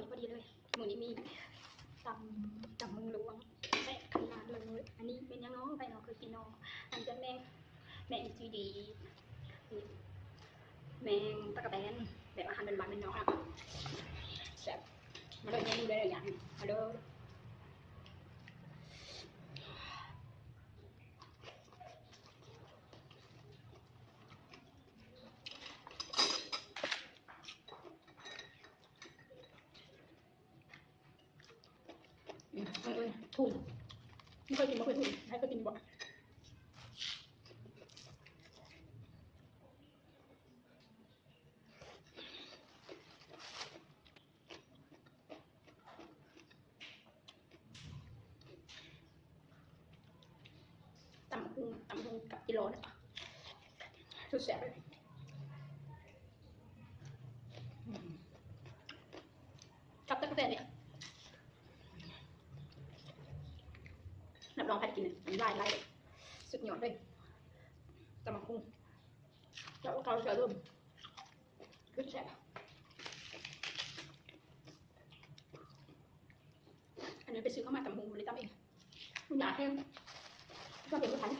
ພໍດີເລີຍ ມື້ນີ້ມີຕຳ ຕຳໝູ່ລວງ ແຊບຂະໜາດເລີຍ. ອັນນີ້ແມ່ນຫຍັງເນາະ? ໃຜເນາະເຄີຍກິນເນາະ? ອັນນີ້ເປັນແມງ ແມງຈີດີ ແມງຕະກະແຕນ ແບບອາຫານບ້ານໆ ແມ່ນເນາະ. ແຊບ ມາເດີ ເມນູແລກຢ່າງ ມາເດີ. ອືມ ເອີຍ ທຸ່ມ ບໍ່ເຄີຍກິນ ບໍ່ເຄີຍທຸ່ມ ໃຫ້ເຄີຍກິນບໍ່? ຕຳບັກຫຸ່ງ ຕຳບັກຫຸ່ງກັບຈີ່ລໍນະ ສຸດແຊບເລີຍ. ອືມ ກັບຕະກະແຕນນີ້ ຮັບຮອງໃຜໄດ້ກິນນີ້ ຫຼາຍໆ ສຸດຍອດເລີຍ ຕຳບັກຫຸ່ງ ແລ້ວເຂົ້າເສືອເລີ່ມ ຄືແຊບ. ອັນນີ້ໄປຊື້ເຂົ້າມາຕຳບັກຫຸ່ງ ບໍ່ໄດ້ຕຳເອງ ມັນຢາກແຮງ ຕຳເອງບໍ່ທັນ.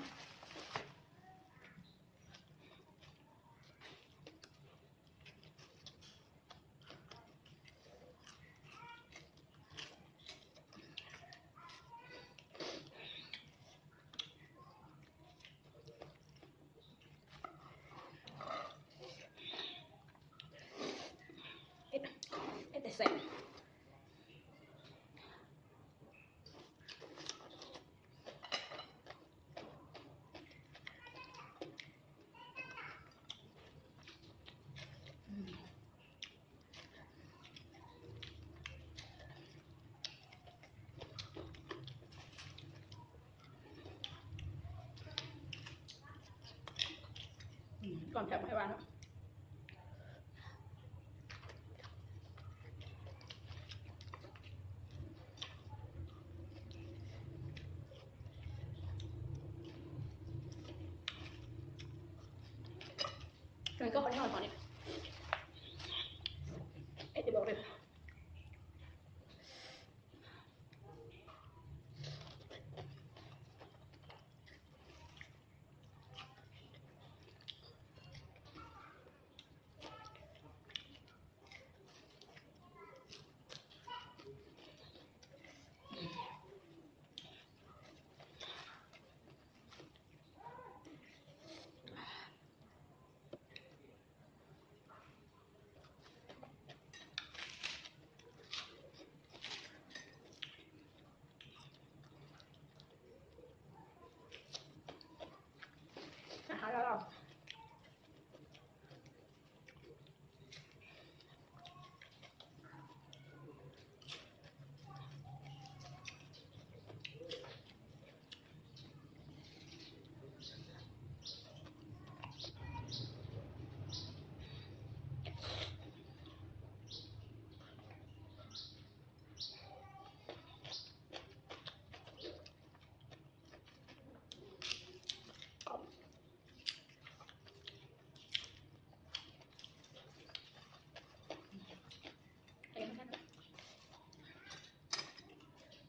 ເຮັດ ເຮັດແຕ່ແຊບ. ອືມ ກ່ອນແຊບໃຫ້ວ່າເນາະ. ເອີ ກໍບໍ່ໄດ້ນອນຕອນນີ້ ເອັດ ຈະບອກເລີຍ. ອາຫານລາວ.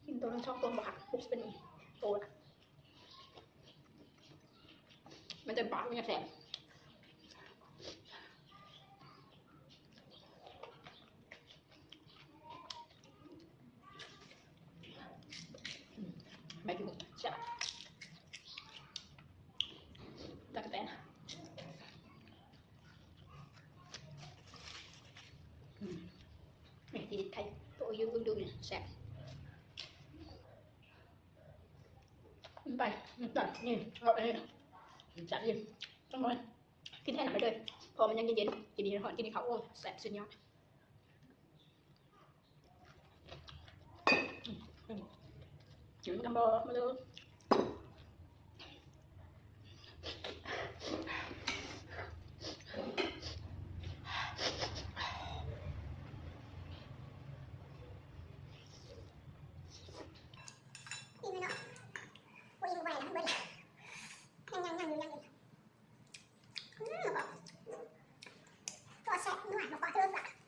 ກິນໂຕໜຶ່ງສອງໂຕບໍ່ຄັກ ຫົກສິບປານນີ້ ໂຕລະ ມັນຈະບາດ ມັນຈະແສບ. ອືມ ໃບຂິດຫູແຊບ ຕະກະແຕນ ອືມ ນີ້ ທີ່ໄຂ່ໂຕຢູ່ດຸ່ມໆ ນີ້ແຊບ. ໄປ ນີ້ ເອົາໄປ ຈັດອີກຈັກໜ່ອຍ ກິນແທນໜ້ອຍເດີ ເພາະວ່າມັນຍັງເຢັນໆ ກິນນີ້ຮ້ອນ ກິນນີ້ເຂົ້າ ໂອ້ ແຊບສຸດຍອດ. ກິນນຳບໍ່ ມາເດີ. ອີ່ແມ່ເນາະ ບໍ່ອີ່ມບໍ່ໄດ້ນະ ເບິດແລ້ວ ຍັງໆໆ ຍັງຢູ່ ຍັງຢູ່ ອືມ ໝາກກອກ ກໍແຊບ ໝາກກອກ ເທີບາດ.